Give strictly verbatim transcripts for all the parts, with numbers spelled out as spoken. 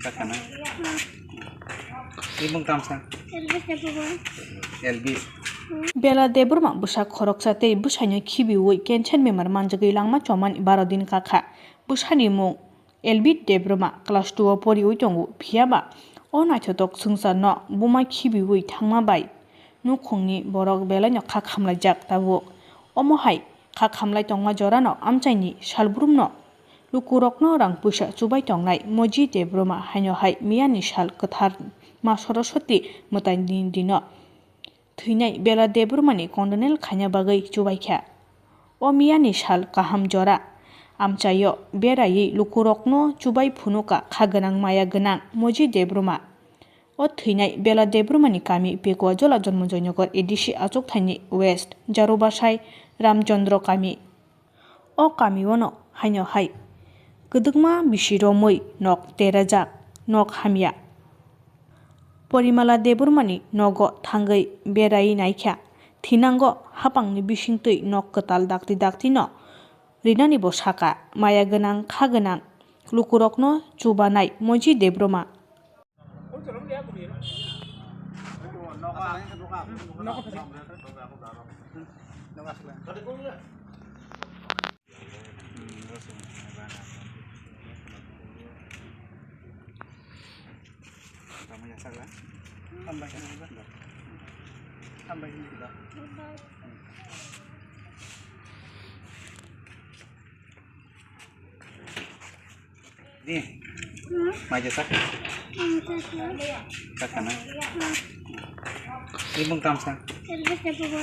Chakana. Ibung tamsa. Elvis. Bela Debbarma bwsa khoroksa tei bwsaino khibiui cancer bemar manjagwi langma chomani baro din kakha. Bwsani mung Elvis Debbarma, class two o poriui tongo, phiyaba o naithotok swngcharno buma khibiui thangma bai nukhungni borok belaino kha khamlaijak tabuk. Omo hai kha khamlai tongma jorano amchaini salbrumno lukurokno rang puisa chubai tongnai Moji Debbarma haino hai miyani sal kwthar Ma Saraswati mwtaini dino thwinai Bela Debbarmani condolence khaina bagwi chubaikha. O miyani sal kaham jora amchaio beraiwi lukurokno chubai phunuka kha gwnang maya gwnang Moji Debbarma. O thwinai Bela Debbarmani kami Pekuajola Jonmojoynagar A D C achukthani West Jarubasai Ramchandra kami. O kamiono haino hai kwdwkma bisi romwi nok terajak, nok hamya. Porimala Debbarmani nogo thangwi berai naikha, thinango hapangni bisingtwi nok kwtal dakti daktino rinanibo saka, maya gwnang kha gwnang lukurokno chubanai Moji Debbarma. Di. Hmm? Mai jasa? Hmm, jasa. Jasa na? Hmm. Ibung tamsa? Elvis Debbarma.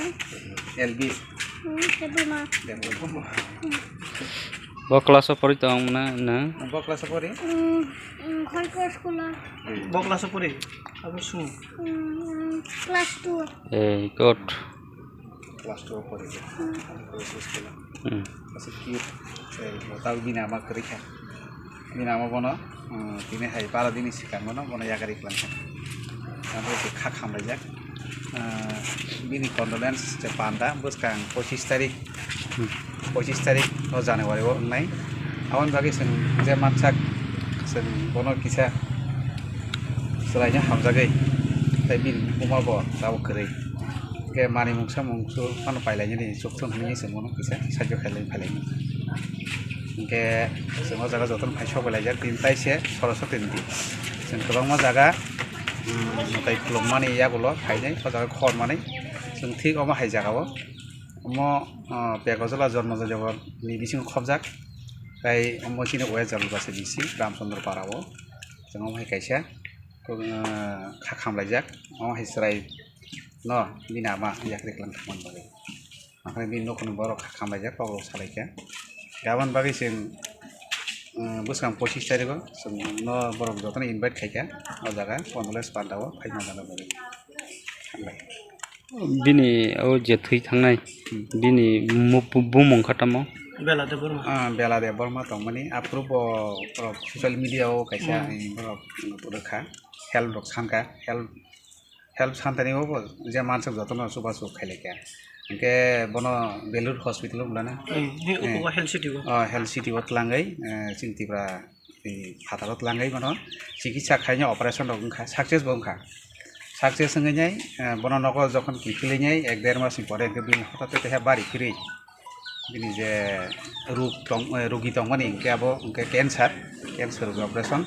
Elvis. Hmm, Debbarma. Debbarma. Hmm. Bo class o pori tong na, na? Bo class o pori? Hmm, hmm, high school o. Bo class o pori? Abo sung. Hmm, hmm, class two. Eh, good. Class two o pori. Hmm. Class two school o. Hmm. Aswk cute. Eh, bo tabuk bini ama kwrwi kha. Bini ama bono, hmm, tini hai bara dini swkang bono, bono yakarwi kwlangkha. Abo se kha khamlaijak. Ah, bini condolence je panda bwskang pochis tarik, hmm, pochis tarik o January o wngnai. Aboni bagwi chwng je mansak, chwng bono kisa chwraino hamjagwi, tei bini buma bo tabuk kwrwi. Hwnkhe manwi mungsa mungsu phano pailainani chukthung hinwi chwng bono kisa sakhe khailai phailainai. Hwnkhe chwng o jaga jotono phai sok bai laijak, tini taise Saraswati ni din. Chwng kwbangma jaga, um, mwtai khulummani yagulo phainai, o jaga khormanwi. Chwng thik omo hai jaga o. Omo, uh, Pekuajola Jonmojoynagar ni bisingo khobjak. Tei omo chini West Jalalbasi D C Ramchandra Para o. Chwng omo hai kaisa, uh, kha khamlaijak. Omo hai chwrai no bini ama yakarwi kwlang thangmani bagwi. Omo hai bini nokni borok kha khamlaijak, kok rok salaikha. Aboni bagwi chwng, uh, bwskang pochis tarikgo chwng no borok jotono invite khaikha o jaga, condolence panda o phaima bagwi. Hambai. Bini o je thwi thangnai, hmm, bini mu-, bu-, bumung kha tamo? Bela Debbarma. Ah, Bela Debbarma tongmani. Aphuru bo, borok social media o kaisa, hmm, borok rwkha, help rok sankha, help, help santani bo je mansuk jotono chubachu khailaikha. Hwnkhe bono Belur hospital o mlana. Hmm, ni, eh, Ukuba Health City o. Oh, Health City o twlangwi, eh, chini Tripura tei phataro twlangwi bono chikitsa khaina operation rok wngkha, success bo wngkha. Success wngwi nai, eh, bono nogo jokhon kiphilwi nai ek der mas ni pore hwnkhe bini hothat khe keha bari phirwi bini je rug tong, eh, rugi tongmani hwnkhe abo hwnkhe cancer, cancer rugi operation,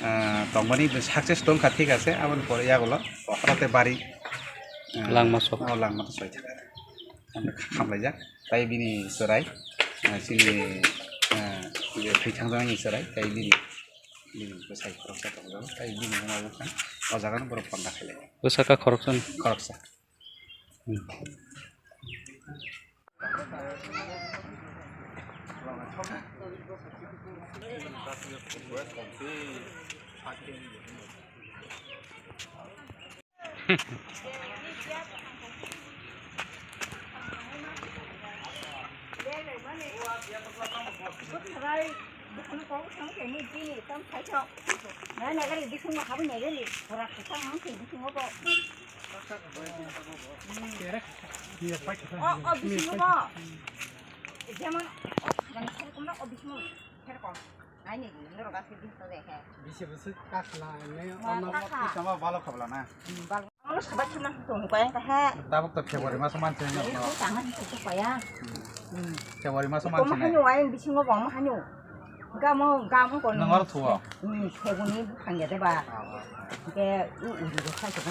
eh, tongmani success tongkha, thik ase, aboni pore yagulo hothat khe bari, eh, langma sok. Oh, langma to soi thangkha. Hamlaijak. Tai bini chwrai, ah, chini, ah, je thwi thangjaknai chwrai, tai bini, bini bwsai khoroksa tongjago, tai bini mungwi wngkha, o jaga no borok panda khailai. Bwsaka khoroksa ni? Khoroksa. Hmm. O, o bisingo bo. Jemon, o, jemon, o bisingo. Ani norok aswk din to dekhe. Bisi bwswk kakhwla hinwi. Ma ono kakha. Tamo balo khabla na. Hmm, balo. Ono swbai swna tong kaya kaha. Tabuk to February maso manse no. Ini tanga ni to kaya. Hmm. February maso manse. Ko ma hanyo, ain bisingo bo ma hanyo. Gamo, gamo ko. Nang oro thuo. Hmm, February bukhang ya deba. Ah, ah. Ke u u ri ro khai to ka.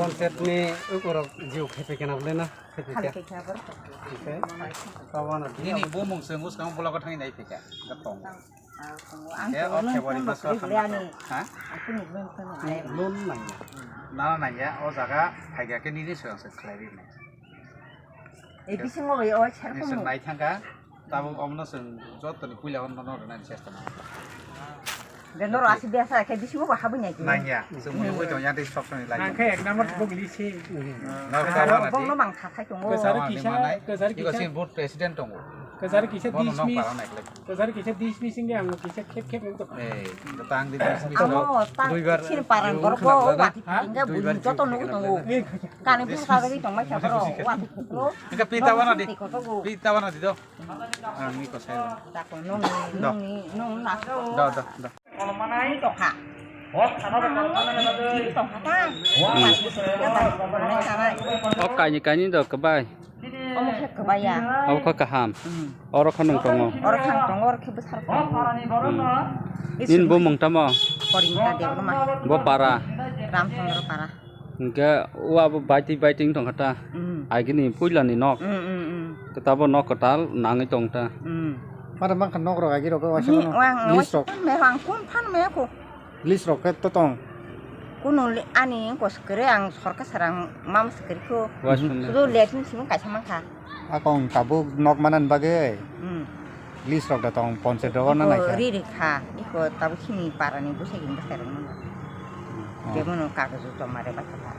Concept ni ukorok jiu khepe kena bole na. Khepe kena. Khali khe khe bor. Oke. Kawana. Nini bo mung se ngus kang bola ko thang nai phe kha. Gatong. Ang February maso hamna to. Ha? Loan nangya. Nana nangya, o jaga phaiga khe nini swrang se khlai ri nai. E bisingo bai o sar. Nini swrang nai thangka, tabuk omono swrang joto ni puila omono rwnani chesta nai. De noro asi biasa khe bisingo ba habwi nai. Nangya, swrang mui mui tong ya de sok soni lai. Ang khe ek number bok lisi. Nor kawana di. Bongno mang tha khai tongo. Kwcharo kisa, kwcharo kisa. Iko sin board president tongo. Kwcharo kisa dismiss. Kwcharo kisa dismissing de ang kisa khep khep nung to. Eh, tang di dismiss. Amo ta duibar sin parang gor ko o wati tingga bujung joto nung tongo. Kani bisa kagari tong mai sabro wati kutro. Engka pita wana di. Pita wana di do. Ang ni ko sai. Tako nung ni nung ni nung na. Do do do. Ni tokha. Ni tokha ta. O kaini kaini do kwbai. Omo khe kwbaiya. Abo khe kaham. Hmm. Oro khe nwng tongo. Oro khe ang tongo, oro khe bwsarok tongo. Hmm. Nini bumung tamo? Porimita Debbarma. Bo para? Ramchandra para. Hwnkhe o abo baitwi baitwi wng tongkha ta? Hmm. Agini puilani nok. Hmm, hmm, hmm. Khe tabo nok kwtal nangwi tong ta? Hmm. Mada mankha nok rok agi rok waisa mano? List rok. Ang kun phan maya ko. List rok khe to tong? Kunu li-, ani wngkha swkre, ang sorkar sarang mama swkre kho. Sudo letni simi kaisa mankha. Akong tabuk nok manan bagwi. Hmm. List rok da tong, ponchayat rogo na naikha. Ri ri kha, iko tabuk sini parani bwsai gini bwsai rok mano. Oh. Kebono kagoj joma re bachakha.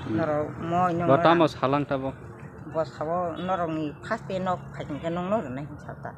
Hmm. Norok moi nong. Bo tamo salang tabuk? Bo sabo norokni first day nok phaikhe nongno rwnai hinwi sata.